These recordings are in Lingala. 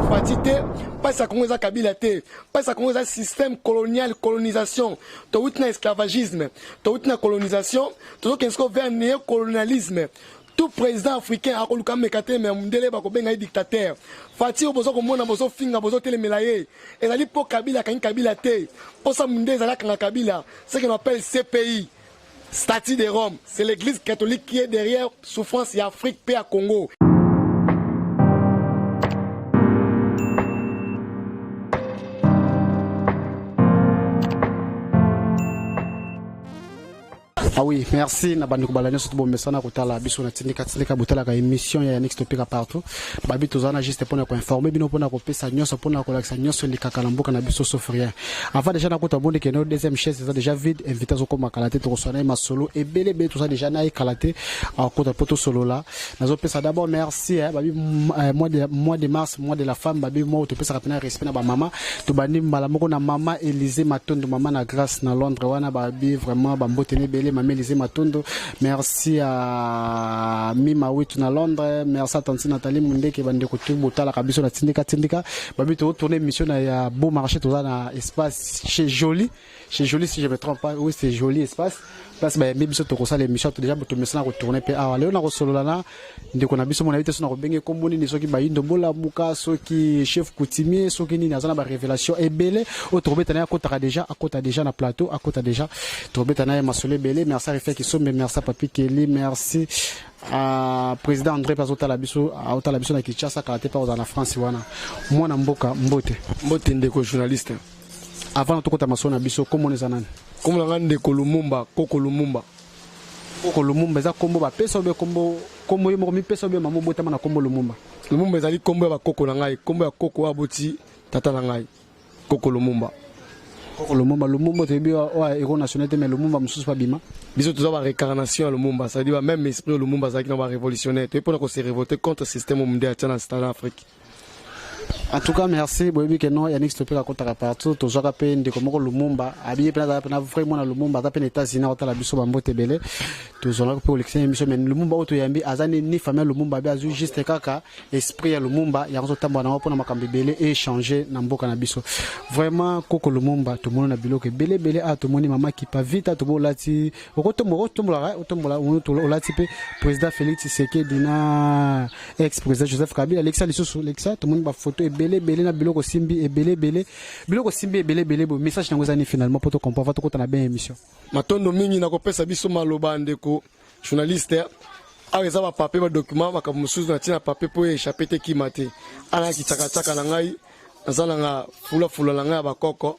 Fatshi te, mpasi ya Congo eza Kabila te, mpasi ya Congo eza système colonial, colonisation. Towuti na esclavagisme, towuti na colonisation, tozokende sikoyo vers néocolonialisme. Tout président africain akoluka ameka te, mais mundele bakobenga ye dictateur. Fatshi oyo boza komona, bozofinga, bozotelemela ye, ezali mpo Kabila akangi Kabila te. Mposa mundele ezali akanga Kabila, ce qu'on appelle CPI, Statut de Rome. C'est l'église catholique qui est derrière souffrance ya Afrique mpe ya Congo. Ah oui, merci na bandeko bala nyonso tobomesana kotala biso na tindika tindika. Botalaka émission ya Yannick Topika partout. Babi toza na juste mpona koinformer bino, mpona kopesa nyonso, mpona kolakisa nyonso elekaka na mboka na biso, sauf rien. Avant déjà nakota bondi kende, deuxième chaise eza déjà vide, invité azokoma kala te. Tokoswana ye masolo ebele ebele, toza déjà na ye kala te akota mpo tosolola. Nazopesa d'abord merci, eh, babi mois de mars, mois de la femme, babi mois topesaka mpena respect na bamama. Tobandi mbala moko na mama Élysée Matondo, mama na Grâce na Londres wana. Babi vraiment bambotene ebele, mama Élysée Matondo. Merci à Mima Witu na Londres, merci à tantine Nathalie Mundeke. Bandeko tu botalaka biso na tindika tindika, babi totourne émission na ya Beau Marché. Toza na espace chez Jolie, chez Jolie, si je me trompe pas. Oui, c'est Joli espace, place bayambi biso. Tokosala émission to déjà tomesana kotourne mpe awa. Lelo nakosolola na ndeko na biso, mona yebi te so na kobenge kombo nini, soki Bayindo Bolamuka, soki chef coutumier, soki nini. Aza na barévélation ebele oyo tokobeta na ye. Akotaka déjà, akota déjà na plateau, akota déjà, tokobeta na ye masolo ebele. Merci Arife Kisombe, merci Papi Keli, merci président André mpe azotala biso, aotala biso na Kinshasa kala te mpe akozala na France wana. Mwana mboka, mbote. Mbote, ndeko journaliste. Avant tokota masolo na biso, kombo eza nani? Kombo na nga ndeko Lumumba, Koko Lumumba. Koko Lumumba eza kombo bapesa obe kombo ye moko mipesa obe mama obotama na kombo Lumumba? Lumumba ezali kombo ya bakoko na ngai, kombo ya koko oyo aboti tata na ngai, Koko Lumumba. Koko Lumumba. Lumumba toyebi oyo héros national te, mais Lumumba mosusu babima. Biso toza baréincarnation ya Lumumba, c'est-à-dire ba même esprit oyo Lumumba azalaki na barévolutionnaire. Toyebi mpona kose révolter contre système oyo munde atia na stade Afrique. En tout cas, merci. Boyebi ke non, Yannick Stopeka akotaka partout. Tozwaka mpe ndeko moko Lumumba, abiye mpe azala mpena vrai mwana Lumumba, aza mpe na États-Unis, akotala biso. Bambote ebele. Tozwalaka mpe kolekisa émission, mais Lumumba oyo toyambi aza ni famille Lumumba, abe azwi juste kaka esprit ya Lumumba yango azotambola nango mpona makambo ebele échange na mboka na biso. Vraiment, Koko Lumumba, tomoni na biloko ebele ebele awa. Tomoni mama Kipa Vita, tobo olati, okotombola, otombolaka, otombola, olati mpe président Félix Tshisekedi na ex président Joseph Kabila. Lekisa lisusu, lekisa. Tomoni bafoto ebele ebele na biloko simbi ebele ebele, biloko simbi ebele ebele. Boye message nango eza nini finalement, po tocomprendre, tokota na bien émission? Matondo mingi na kopesa biso maloba, ndeko journaliste. Awa eza bapapier, badocument, makambo mosusu na ntina papier mpo échappe te, kima te. Alaki tsakatsaka na ngai, naza nanga fulafula na ngai ya bakoko,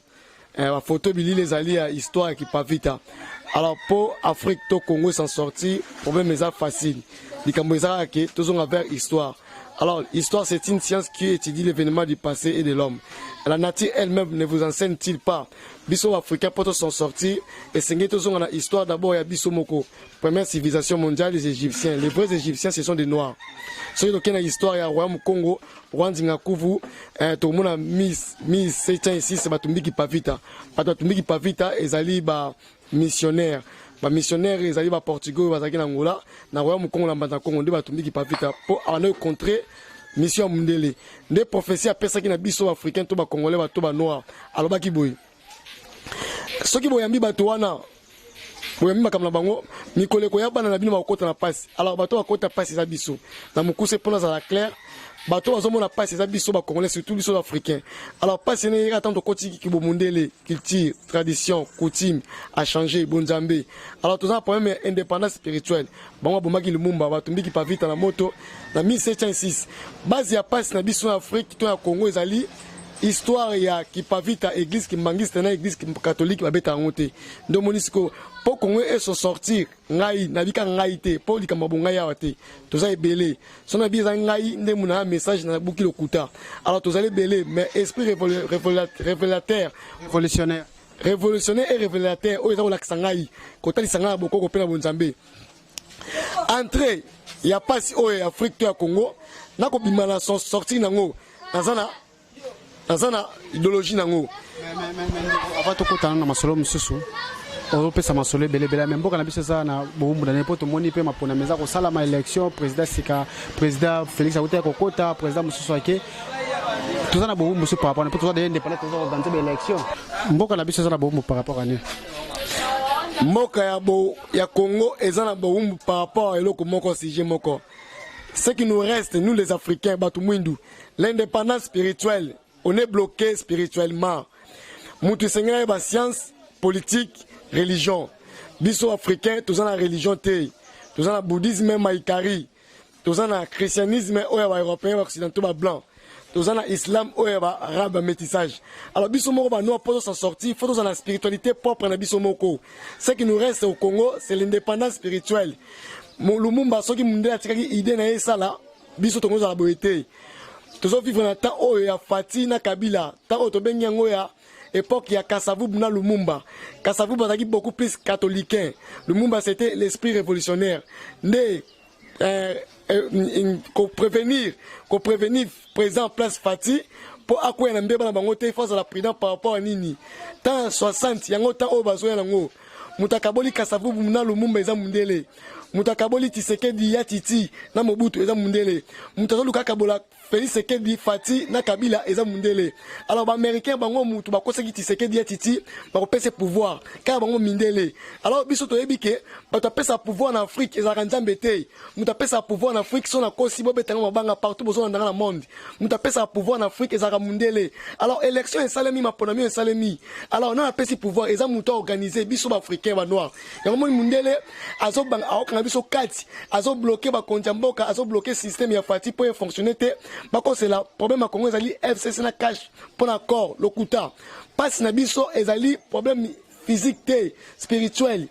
bafoto, bilili ezali ya histoire ya Kipavita. Alors, mpo Afrique to Congo s'en sortir, problème eza facile. Likambo eza kaka ke tozonga vers histoire. Alors, histoire, c'est une science qui étudie l'événement du passé et de l'homme. La nature elle-même ne vous enseigne-t-il pas? Biso africain, mpo s'en sortir, esengeli tozonga na histoire d'abord ya biso moko. Première civilisation mondiale, les Égyptiens. Les vrais Égyptiens, ce sont des Noirs. Soki tokei na histoire ya royaume Congo, roi Nzinga Kuvu, tokomona 1706 batumbiki Pavita. Bato batumbiki Pavita ezali bamissionnaire. Bamissionnaire ezali baportugais oyo bazalaki na Angola, na royaume Congo, na Mbanza Congo, nde batumbiki Pavita mpo abandaki contre mission ya mundele. Nde prophétie apesaki na biso baafricain to bacongolais, bato banoir, alobaki boye: soki boyambi bato wana, boyambi makambo na bango, mikolo ekoya bana na bino bakokota na mpasi. Alors, bato bakota mpasi eza biso. Na mokuse, mpo nazala clair, bato bazomona mpasi eza biso bacongolais, surtout biso africain. Alors, mpasi ene eyaka ntango tokoti kibomundele, culture, tradition, coutume achanger bonzambe. Alors, toza na problème ya indépendance spirituelle. Bango babomaki Lumumba, batumbiki Pavita na moto na 1706. Base ya mpasi na biso na Afrique to ya Congo ezali histoire ya Kipavita. Église kimbangiste na église catholique babeta yango te. Nde omoni sikoyo, mpo Congo eso sortir, ngai nabika ngai te, mpo likambo ya bongai awa te, toza ebele. So na bi eza ngai nde muna ya message nabuki lokuta. Alors, tozali ebele, mais esprit révélateur, révolutionnaire, révolutionnaire et révélateur oyo eza kolakisa ngai, kotalisa ngai na bokoko mpe na bonzambe, entrée ya pasi oyo ya Afrique to ya Congo, nakobima na son sortir nango, naza na idéologie nango. Avant tokotana na masolo mosusu, ozopesa masolo ebele ebele, mais mboka na biso eza na bowumbu na mpo tomoni mpe maponami eza kosalama, élection président sika, président Félix akutaki kokota, président mosusu ake. Toza na bowumbu so par rapport na, mpo toza deja indépendant, toza organiser baélection. Mboka na biso eza na bowumbu par rapport à nini? Mboka ya Congo eza na bowumbu par rapport à eloko moko, sujet moko. Ce qui nous reste, nous les Africains, bato mwindu, l'indépendance spirituelle. On est bloqué spirituellement. Mutu esengeli ayeba science politique, religion. Biso Africain toza na religion te. Toza na bouddhisme maikari, toza na christianisme oyo ya baeuropéen, baoccidentaux, bablanc, toza na islam oyo ya baarabe, bamétissage. Alors biso moko banoir, mpo tosa sortir, faut toza na spiritualité propre na biso moko. Ce qui nous reste au Congo, c'est l'indépendance spirituelle. Lumumba, soki mundele atikaki idée na ye esala, biso tokozala boye te. Tozovivre na temps oyo ya Fati na Kabila, temps oyo tobengi yango ya époque ya Kasavubu na Lumumba. Kasavubu azalaki beaucoup plus catholicain, Lumumba c'était l'esprit révolutionnaire. Nde koprévenir président place Fati mpo akwea na mbeba na bango te, faut azala prudent par rapport à nini. Temps 60 yango, temps oyo bazoya nango, moto akaboli Kasavubu na Lumumba eza mundele. Moto akaboli Tshisekedi ya Titi na Mobutu eza mundele. Moto azoluka akabola Félix Tshisekedi, Fati na Kabila eza mundele. Alors baaméricain, bango mutu bakosaki Tshisekedi ya Titi, bakopesa pouvoir kaka bango mindele. Alors biso toyebi ke bato apesa pouvoir na Afrique ezalaka Nzambe te. Moto apesaka pouvoir na Afrique, so nakosi, bobetanga mabanga partout bozolandanga na monde. Moto apesaka pouvoir na Afrique ezalaka mundele. Alors élection esalemi, maponami esalemi, alors nani apesi pouvoir? Eza moto aorganize biso baafricain, banoir. Yango moni mundele azobanga, aokanga biso kati, azobloquer bakonzi ya mboka, azobloquer système ya Fati mpo efonctionne te. Bakosela problème ya Congo ezali FCC na CACH mpo na corps, lokuta. Mpasi na biso ezali problème physique te, spirituel.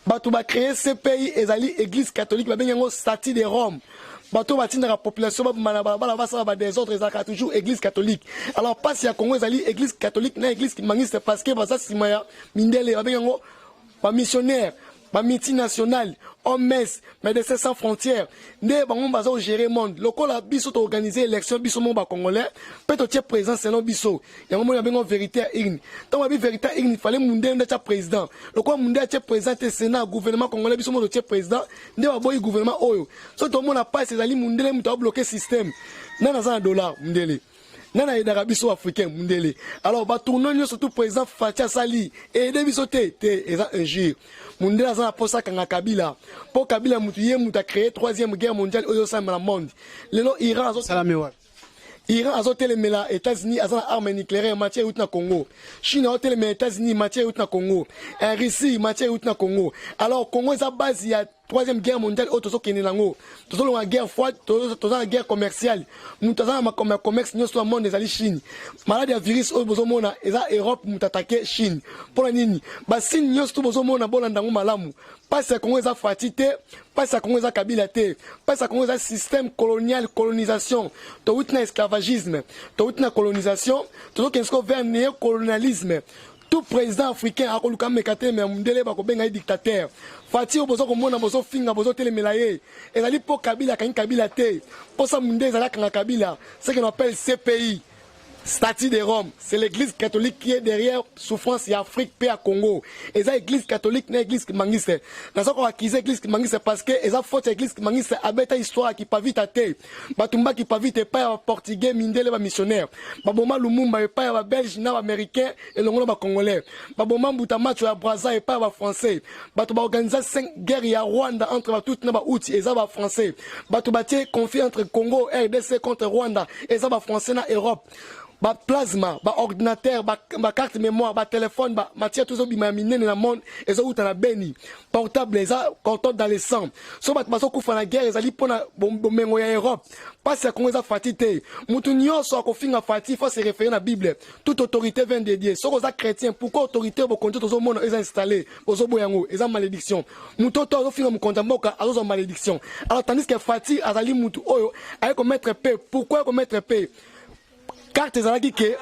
Bato bacréer CPI ezali Église catholique, babengi yango Statut de Rome. Bato batindaka population babima na balabala, basala badésordre, ezalaka toujours Église catholique. Alors mpasi ya Congo ezali Église catholique na Église kimbanguiste, parce que baza nsima ya mindele. Babengi yango bamissionnaire, bamultinationale, OMS, Médecins sans frontières. Nde bango baza kogérer monde. Lokola biso toorganize élection, biso moko bacongolais mpe totie président selon biso. Yango moni babengo vérité ya urne. Ntango babi vérité ya urne, fallait mundele nde atia président. Lokola mundele atie président te, sénat, gouvernement congolais, biso moko totie président, nde baboyi gouvernement oyo. So tomona pasi ezali mundele moto abloquer système. Nani aza na dollar? Mundele. Nani ayedaka biso africain? Mundele. Alors batournoi nyonso tout président Fati asali eyede biso te te, eza injure. Mundele aza na mposa akanga Kabila, mpo Kabila mutu ye mutu acréé troisième guerre mondiale oyo osalema na monde lelo. Iran azo Salami wapi? Iran azotelemela États-Unis, aza na arme nucléaire, matière euti na Congo. Chine azotelemela États-Unis, matière euti na Congo. Russie, matière euti na Congo. Alors Congo eza base ya troisième guerre mondiale oyo tozokende nango. Tozolonga guerre froide, toza na guerre commerciale. Moto aza na makambo ya commerce nyonso ya monde ezali Chine. Maladi ya virus oyo bozomona eza Europe moto atake Chine. Mpona nini? Basigne nyonso to bozomona, bolanda yango malamu. Mpasi ya Congo eza Fati te, mpasi ya Congo eza Kabila te, mpasi ya Congo eza système colonial, colonisation. Towuti na esclavagisme, towuti na colonisation, tozokende sikoyo vers néocolonialisme. Tout président africain akoluka meka te, me mundele bakobenga ye dictateur. Fati oyo boza komona, bozofinga, bozotelemela ye, ezali mpo Kabila akangi Kabila te. Mposa mundele ezali akanga Kabila, ce qu'on appelle CPI, Statut de Rome. C'est l'Église catholique qui est derrière souffrance ya Afrique mpe ya Congo. Eza Église catholique na Église kimbanguiste. Naza koaccuser Église kimbanguiste parce que eza faute ya Église kimbanguiste. Abeta histoire ya Kimpa Vita te. Batumba Kimpa Vita epai ya baportugais, mindele, bamissionnaire. Baboma Lumumba epai ya babelge na baaméricain elongo na bacongolais. Baboma Mbuta Macho ya Braza epai ya bafrançais. Bato baorganiza 5 guerre ya Rwanda entre batuti na bauti eza bafrançais. Bato batie conflit entre Congo, RDC contre Rwanda eza bafrançais na Europe. Baplasma, baordinateur, bacarte mémoire, batéléphone, bamatière tozobima ya minene na monde ezowuta na Beni. Portable eza coltan dans le sang. So bato bazokufa na guerre ezali mpona bomengo ya Europe. Mpasi ya Kongo eza Fati te. Mutu nyonso akofinga Fati, faut se référer na Bible: toute autorité vient de Dieu. Soki oza chrétien, pourquoi autorité bokonzi tozomona eza installé, bozoboya yango? Eza malédiction. Mutu oyo azofinga mokonzi ya mboka azozwa malédiction. Alors tandis que Fati azali mutu oyo aye komettre paix. Pourquoi aye komettre paix? Carte ezalaki ke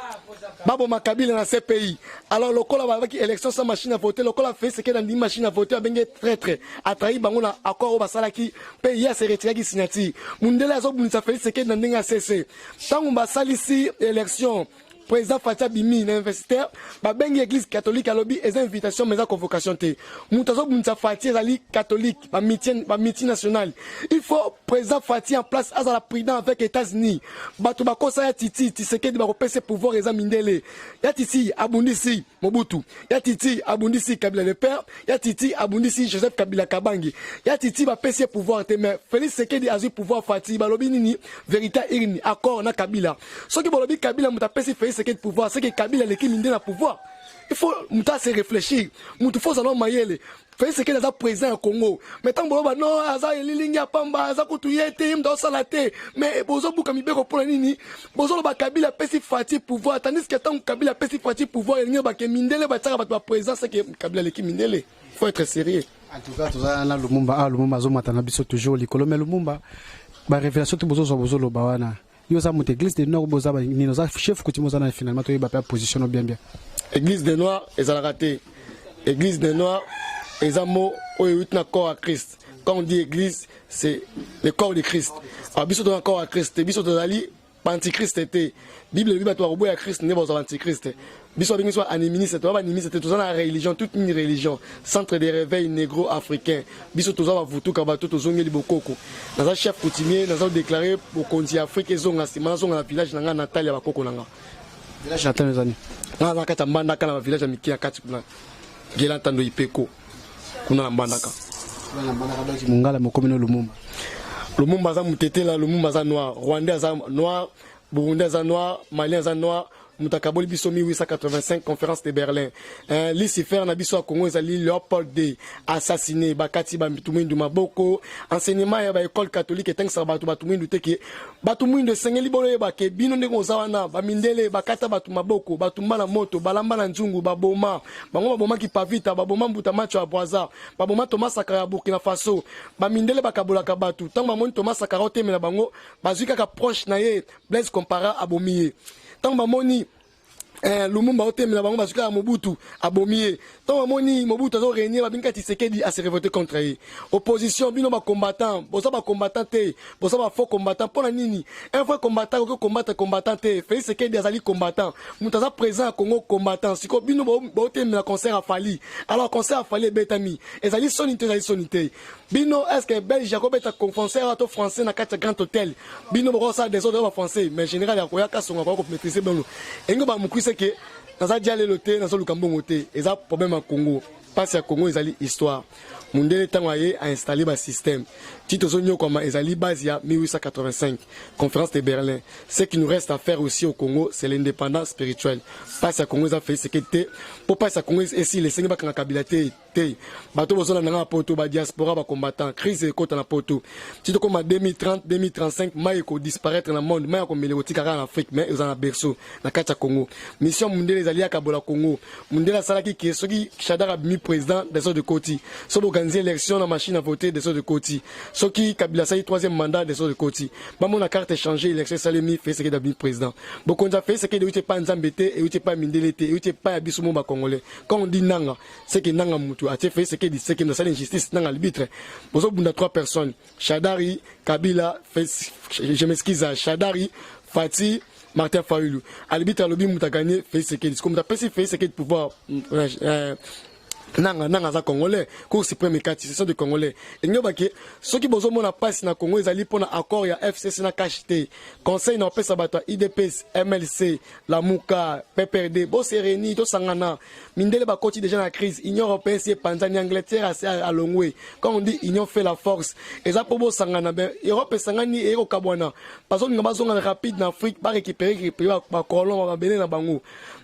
baboma Kabila na CPI. Alors lokola balobaki élection sans machine à voter, lokola Félix Tshisekedi andimi machine à voter, abenge traître, atrahi bango na accord oyo basalaki mpe ye ase retiraki signature. Mundele azobundisa Félix Tshisekedi na ndenge ya cc. Ntango basalisi élection, Président Fatshi abimi na investiteur, babengi église catholique, alobi eza invitation mais eza convocation te. Moto azobundisa Fatshi ezali catholique, bamultinationale. Il faut président Fatshi en place azala prudent avec États-Unis. Bato bakosa ya titi Tshisekedi, bakopesa pouvoir eza mindele. Ya titi abundisi Mobutu, ya titi abundisi Kabila le père, ya titi abundisi Joseph Kabila Kabangi. Ya titi bapesi ye pouvoir te, mais Félix Tshisekedi azwi pouvoir. Fatshi balobi nini? Vérité irini, accord na Kabila. Soki bolobi Kabila moto apesi Félix Tshisekedi pouvoir, c'est que Kabila aleki minde na pouvoir. Il faut moto ase réfléchir, moto faut ozala mayele. Félix Tshisekedi aza président ya Congo, mais ntango boloba non, aza elilingi ya pamba, aza kutu ye te, ye moto azosala te, mais bozobuka mibeko. Mpona nini bozoloba Kabila apesi Fatshi pouvoir, tandis que ntango Kabila apesi Fatshi pouvoir, elingi bake mindele batiaka bato baprésident, c'est que Kabila aleki mindele. Faut être sérieux. En tout cas, toza na Lumumba. Ah, Lumumba azomata na biso toujours likolo. Mais Lumumba, barévélation to bozozwa, bozoloba wana, yo oza moto église de Nord, boza nini? Oza chef coutumier, oza na finalement toyeba mpe position no bien bien. Église de Noir ezalaka te. Église de Noir eza mot oyo euti na corps à Christ. Quand on dit église, c'est le corps de Christ. Alors biso toza corps à Christ te, biso tozali baantichrist te. Bible elobi bato bakoboya Christ nde bazwa baantichrist. Biso babengi biso animiste, toza baanimiste te. Toza na religion, toute une religion, Centre de réveil négro africain. Biso toza bavutuka, bato tozongeli bokoko. Naza chef coutumier, naza kodéclarer bokonzi ya Afrique ezonga nsima, nazonga na village na ngai natal ya bakoko na nga. Village natal ezani? Nga naza na kati ya Mbandaka, na bavillage ya mike ya kati kuna, Gela Ntando Ipeko, kuna na Mbandaka. Na Mbandaka. Donc mongala mokomi no Lumumba? Lumumba aza motetela, Lumumba aza noir, Rwandais aza noir, Burundais aza noir, Malien aza noir. Moto akaboli biso, 1885, conférence de Berlin. Lucifer na biso ya Congo ezali Léopold II, assassiné, bakati bato mwindu maboko. Enseignement ya baécole catholique etangisaka bato mwindu te ke bato mwindu esengeli boyeba ke bino ndenge oza wana, bamindele bakata bato maboko, batumba na moto, balamba na nzungu, baboma bango. Babomaki Pavita, baboma Mbuta Macho ya Brazza, baboma Thomas Sankara ya Burkina Faso. Bamindele bakabolaka bato. Ntango bamoni Thomas Sankara otemela bango, bazwi kaka proche na ye Blaise Compaoré, abomi ye. Ntango bamoni Lumumba otemela bango, bazwi kaka Mobutu, abomi ye. Ntango bamoni Mobutu azorégner, babingi Tshisekedi ase révolté contre ye. Opposition, bino bacombattant, boza bacombattant te, boza bafaux combattant. Mpo na nini? Un vrai combattant okoki combattre combattant te. Félix Tshisekedi azali combattant, moto aza président ya Congo, combattant. Sikoyo bino botemela concert ya Fally. Alors concert ya Fally ebetami, ezali soni te? Ezali soni te. Bino, est ce que Belge akobeta concert to Français na kati ya Grand Hôtel? Bino bokosala désordre ya bafrançais, mais général ya koyaka songa koya komaîtrise bino. Engo bamokwise ke naza dia lelo te, nazoluka mbongo te. Eza problème ya Congo. Mpasi ya Congo ezali histoire. Mundele ntango aye ainstaller basystème ti tozonyokwama, ezali base ya 1885, conférence de Berlin. Ce qui nous reste à faire aussi au Congo, c'est l'indépendance spirituelle. Mpasi ya Congo eza Félix Tshisekedi te. Mpo mpasi ya Congo esila, esengi bakanga Kabila te. Te, bato bozolanda nga na poto, badiaspora, bacombattant, crise ekota na poto ti tokóma 2030, 2035. Mai ekodisparaître na monde, mai ya komela ekotika kaka na Afrique, mais eza na berceau na kati ya Congo. Mission mundele ezali ya kabola Congo. Mundele asalaki ke soki Shadary abimi président, désordre ekoti. Soki boorganiser élection na machine à voter, désordre ekoti. Soki Kabila asali troisième mandat, désordre ekoti. Bamona carte échange, élection esalemi, Félix Tshisekedi abimi président. Bokonzi ya Félix Tshisekedi euti epai Nzambe te, euti epai mindele te, euti epai ya biso mo bacongolais. Quand on dit Nanga, c'est que Nanga mutu atie Félix Tshisekedi, c'est que nasali injustice. Nanga arbitre, bozobunda trois personnes: Shadary, Kabila, je m'excuse, Shadary, Fatshi, Martin Fayulu. Arbitre alobi mutu agagner, Félix Tshisekedi. Siko mutu apesi Félix Tshisekedi pouvoir, Nanga. Nanga aza Congolais. Cour suprême ekati, ce sont des Congolais. Elingi obake soki bozomona mpasi na Congo, ezali mpona accord ya FCC na CACH te. Conseil na opesa bato ya UDPS, MLC, Lamuka, PPRD, bose réunir, tosangana. Mindele bakoti déjà na crise. Union européenne si epanzani, Angleterre ase alongwe. Quand on dit union fait la force, eza mpo bosangana. Ben Europe esangani, eye kokabwana. Bazolinga bazonga rapide na Afrique, barécupérer bacolon, babele na bango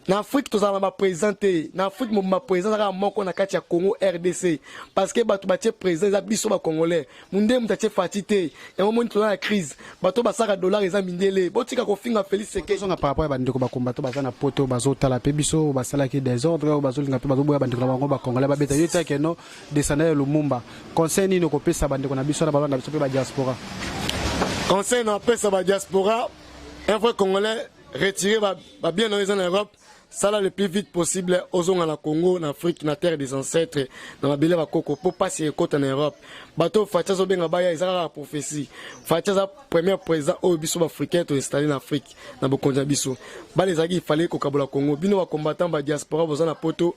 na Afrique. Tozala na baprésident te na Afrique mobima. Président azaka moko na kati ya Congo RDC, parce que bato batie président eza biso bacongolais. Mundele moto atie Fatshi te. Yango moni toza na crise. Bato basaka dollar eza mindele. Botika kofinga Félix Tshisekedi. Tozonga par rapport ya bandeko bakombato baza na poto, bazotala mpe biso, basalaki désordre oyo bazolinga mpe bazoboya bandeko na bango bacongolais babeta. Yo te keno descendant ya Lumumba, conseil nini okopesa bandeko na biso na balanda biso mpe badiaspora? Conseil na apesa badiaspora: un vrai Congolais, retire babien na yo eza na Europe. Sala le plus vite possible ozonga na Congo, na Afrique, na terre des ancêtres, na mabele ya bakoko, mpo pasi ekota na Europe. Bato Fatshi azobenga baya, eza kaka prophétie. Fatshi aza premier président oyo biso baafricain toinstalle na Afrique, na bokonzi na biso. Bala ezalaki ifale kokabola Congo. Bino bacombattant ba diaspora boza na poto,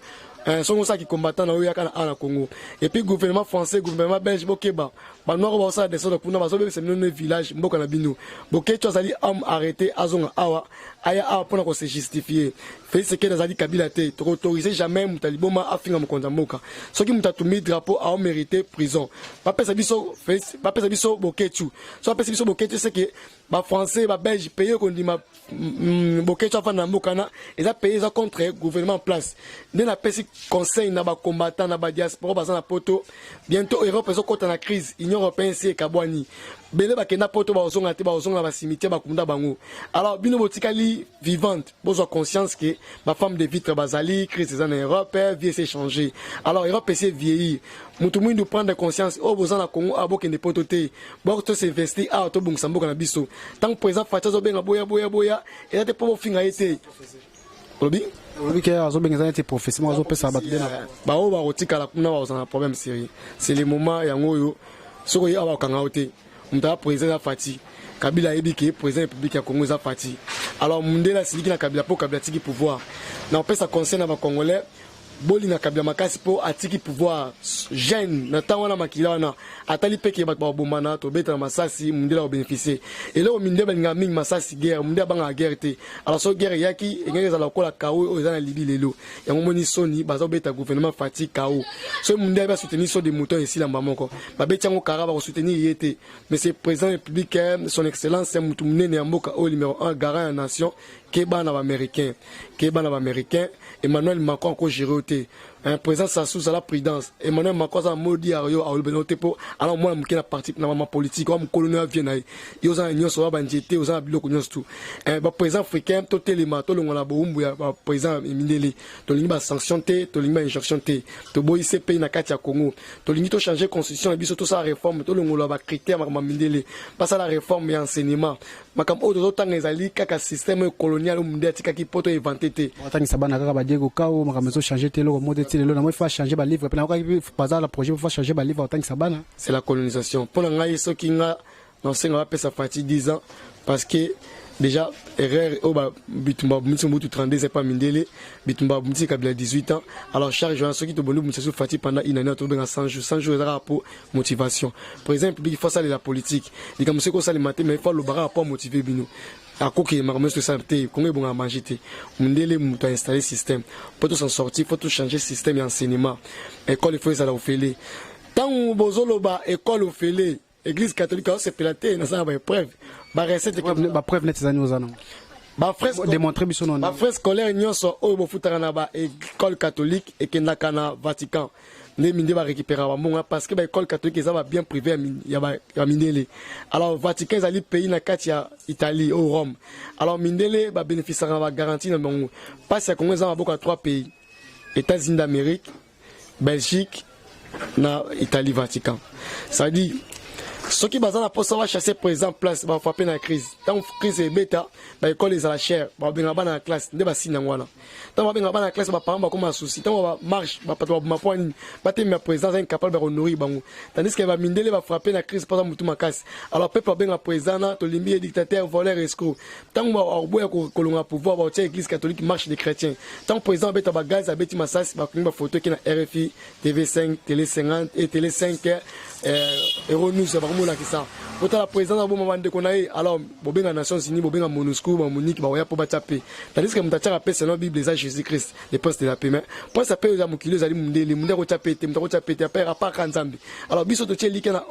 songo osalaki combattant na oyo yaka na a na Congo. Et puis gouvernement français, gouvernement belge, bokeba. Banoir bazosala desordre kuna, bazobebisa bino ne village, mboka na bino. Boketshu azali homme arrêté, azonga awa, aya awa mpona kose justifier. Félix Tshisekedi azali Kabila te. Tokoautorize jamais moto aliboma afinga mokonzi ya mboka. Soki moto atumbi drapeau, aomérite prison. Bapesa biso Félix, bapesa biso Boketshu. So bapesa biso Boketshu, seke bafrançais, babelge, pays ekondima Boketshu afanda na mboka wana, eza pays eza contre gouvernement en place. Nde napesi conseil na bacombattant, na badiaspora baza na poto: bientôt Europe ezokɔta na crise. Union européenne si ekabwani, bele bakenda poto bazonga te, bazonga na bacimetière, bakunda bango. Alors bino botikali vivante, bozwa conscience ke bafemme de vitre bazali. Crise eza na Europe, vie esi échanger. Alors Europe esi vieillir. Motu mwindu, prendre conscience. Oyo boza na Congo awa, bokende poto te, boko tosinvestir awa, tobongisa mboka na biso. Ntango président Fatshi azobenga boya, boya, boya, eza te mpo bofinga ye te. Olobi? Olobi ke azobenga, eza neti prophétie moko azopesa bato nde na Baoyo bakotikala kuna bakozala na problème sérieux. C'est le moment yango oyo. Soki oye awa, bakanga yo te. Moto aza président eza Fatshi. Kabila ayebi ke président République ya Congo eza Fatshi. Alors mundele asiliki na Kabila mpo Kabila atiki pouvoir. Na kopesa conseil na bacongolais: bolinga Kabila makasi mpo atiki pouvoir jeune na ntango wana. Makila wana atali mpe ke bato bakobomana, tobeta na masasi, mundele akobénéficie eloko. Mindele balingaka mingi masasi, guerre. Mundele abangaka guerre te. Alors so guerre eyaki, engenge ezala lokola kao oyo eza na Libi lelo. Yango moni soni baza kobeta gouvernement Fatshi kao. So mundele ayebi asoutenir saut de mouton, esilamba moko babeti yango kara, bakosoutenir ye te. Mais c'est président République, son excellence, mutu monene ya mboka oyo, numéro 1, garant ya nation. Ke bana baaméricain, ke bana baaméricain, Emmanuel Macron akogérer yo te. Président Sassou, zala prudence. Emmanuel Macron aza na modi ya yo, alobena te mpo ala mwana moke na parti na mama politique wa mokolo no ya vie na ye. Yo oza na nyonso, oza banzete, oza na biloko nyonso tu. Baprésident africain, totelema, tolongola bowumbu ya baprésident mindele. Tolingi basanction te, tolingi bainjonction te. Toboyi CPI na kati ya Congo. Tolingi tochange constitution na biso, tosala réforme, tolongola bacritère, makambo ya mindele. Basala réforme ya enseignement. Makambo oyo tozotanga ezali kaka système oyo colonial oyo munde atikaki mpo toinvente te. Batangisa bana kaka badiego kao, makambo ezochange te, eloko moko te ti lelo. Namoi fa change balivre mpe nakokaki baza na projet fa change balivre otangisa bana. C'est la colonisation. Mpo na ngai, soki nga naosenga bapesa Fatshi 10 ans, parce que déjà erreur oyo, bitumba babundisi Mobutu 32 epa mindele, bitumba babundisi Kabila 18 ans. Alors charge wana, soki tobondi bundisa so Fatshi pendant une année, tobenga 100 jours. 100 jours ezaka po motivation. Président République, faut asalela politique. Likambo soki osalema te, mais faut alobaka po amotive bino. Akoki makambo nyonso tosala te. Kongo ebongaka manger te. Mondele moto ainstalle système. Mpo tosan sortir, faut tochanger système ya enseignement. École ifo ezala ofele. Ntango bozoloba école ofele, église catholique aosepela te. Nasala baépreuve, barecette. Bapreuve neti ezani oza nango? Démontrer biso nono. Bafrais scolaire nyonso oyo bofutaka na baécole catholique ekendaka na Vatican. Nde mindele barécupéraka bambongo, parce que baécole catholique eza babien privé ya mindele. Alors Vatican ezali pays na kati ya Italie, oyo Rome. Alors mindele babénéficiaka na bagarantie na bango. Mpasi ya Congo eza maboko ya trois pays: États-Unis d'Amérique, Belgique na Italie, Vatican. Ça veut dire soki baza na mposa bachasse président place, bafrappe na crise. Ntango crise ebeta, baekole ezala cher, babengaka bana na classe nde basini yango wana. Ntango babengaka bana na classe, baparent bakoma na souci. Ntango bamarche, bato baboma mpo nini? Batemela président aza incapable ya konourrir bango, tandis que bamindele bafrappe na crise mpoza motu makasi. Alors peuple babenga président na tolimbi ye dictateur, voleur, escroc. Ntango baboya kolonga pouvoir, baotia église catholique, marche des chrétiens. Ntango président abeta bagaz, abeti masasi, bakangi bafoto, eke na RFI, TV5, Télé 50 et Télé 5, Euronews, bakomolakisa otala président aboma bandeko na ye. Alors bobenga Nations unies, bobenga MONUSCO, bamoniki bakoya mpo batya pe, tandis que moto atiaka pe selon Bible eza Jésus Christ, le prince de la paix. Mais prince ya paix eza mokili, ezali mundele. Munde akotya pe te, moto akotya pe te apaka Nzambe. Alors biso totie elike na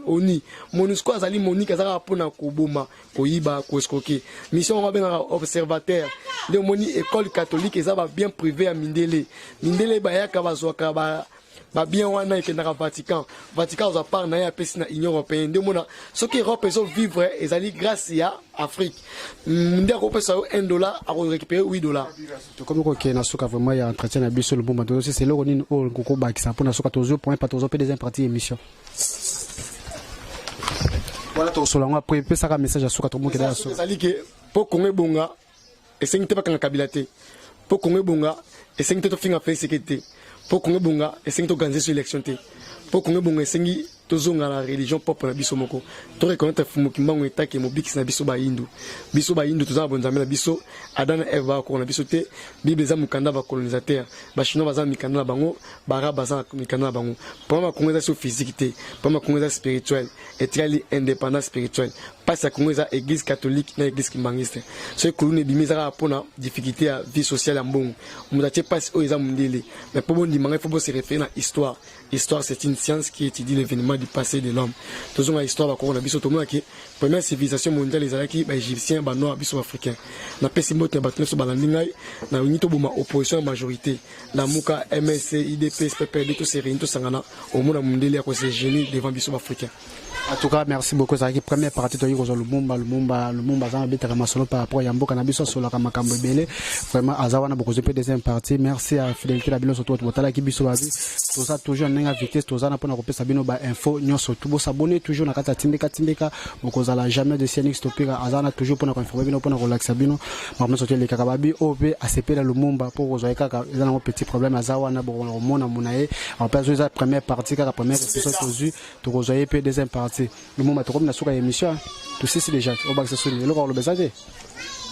ONU. MONUSCO azali monike, aza kaka mpona koboma, koyiba, koescroquer. Mission yango abengaka observateur. Nde omoni école catholique eza babien privé ya mindele. Mindele bayaka, bazwaka babien wana, ekendaka Vatican. Vatican azwa part na ye, apesi na Union européenne. Nde omona soki Europe ezovivre, ezali grâce ya Afrique. Nde akopesa yo 1 dollar, akorécupérer 8 dollar. Tokomi kokende na suka vraiment ya entretien na biso. Lobomba, tozosisa eloko nini oyo kokobakisa mpona suka? Tozwi point pa, tozwa mpe deuxième partie émission wana, tokosola yango après. Epesaka message ya suka, tomokenda ya suka. Ezali ke mpo Kongo ebonga, esengi te bakanga Kabila te. Mpo Kongo ebonga, esengi te tofinga Félix Tshisekedi te. Mpo Kongo ebonga, esengi toorganiser so élection te. Mpo Kongo ebonga, esengi tozonga na religion propre na biso moko, to reconnaître Fumu Kimbangu etake mobikisi na biso Bayindu. Biso Bayindu toza na bonzambe na biso. Adam na Eve bakokona na biso te. Bible eza mokanda ya bacolonisateur. Bachinois baza na mikanda na bango, baarabe baza na mikanda na bango. Problème ya Kongo eza so physique te, problème ya Kongo eza spirituel. Etikali indépendance spirituelle. Mpasi ya Kongo eza Église catholique na Église kimbanguiste. Soki kuluna ebimi, eza kaka mpona difficulté ya vie sociale ya mbongo. Moto atie mpasi oyo eza mondele. Mais mpo bondima ngai, faut bose référer na histoire. Histoire, c'est une science qui étudie l'événement du passé de l'homme. Tozonga histoire bakoko na biso, tomonaki première civilisation mondiale ezalaki baégyptien, banoir, biso baafricain. Napesi mbote ya bato nyonso balandi ngai. Nalingi toboma opposition ya majorité, Lamuka, MSC, UDPS, PPRD. Tose réunir, tosangana, omona mondele ya kose gêner devant biso baafricain. En tout cas, merci beaucoup. Ezalaki première partie. Toyei kozwa Lumumba. Lumumba, Lumumba aza abetaka masolo par rapport ya mboka na biso, asolaka makambo ebele. Vraiment, aza wana. Bokozwi mpe deuxième partie. Merci ya fidélité na bino, surtout bato botalaki biso. Babi toza toujours na ndenge ya vitesse, toza na mpona kopesa bino bainfo nyonso. Tu bosabonner toujours na kati ya Tindika Tindika, bokozala jamais déçus. Nix Topika aza na toujours mpona koinformer bino, mpona kolakisa bino makambo nyonso to elekaka. Babi oyo mpe asepela Lumumba mpo kozwa ye kaka, eza nango petit problème. Aza wana, bokomona mona ye mpe azo. Eza première partie kaka, première épisode tozwi, tokozwa ye mpe deuxième partie. Lumumba, tokomi na suka ya émission, tosisi déjà. Obakisa soni eloko koloba eza te?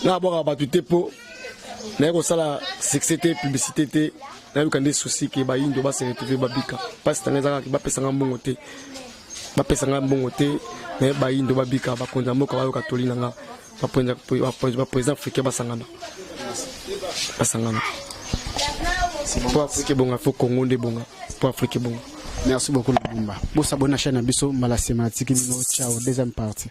Nga abwakaka bato te, mpo naye kosala succès te, publicité te. Nayoka nde souci ke bayindo base retrouver, babika. Mpasi tanga eza kaka bapesanga mbongo te, bapesanga mbongo te. Naye bayindo babika, bakonzi ya mboka bayoka toli na nga, baprésident africain basangana, basangana mpo Afrique ebonga. Faut Congo nde ebonga mpo Afrique ebonga. Merci beaucoup, Lumumba. Bosabonner na chaîne na biso. Mbala nsima natiki bino. Ciao, deuxième partie.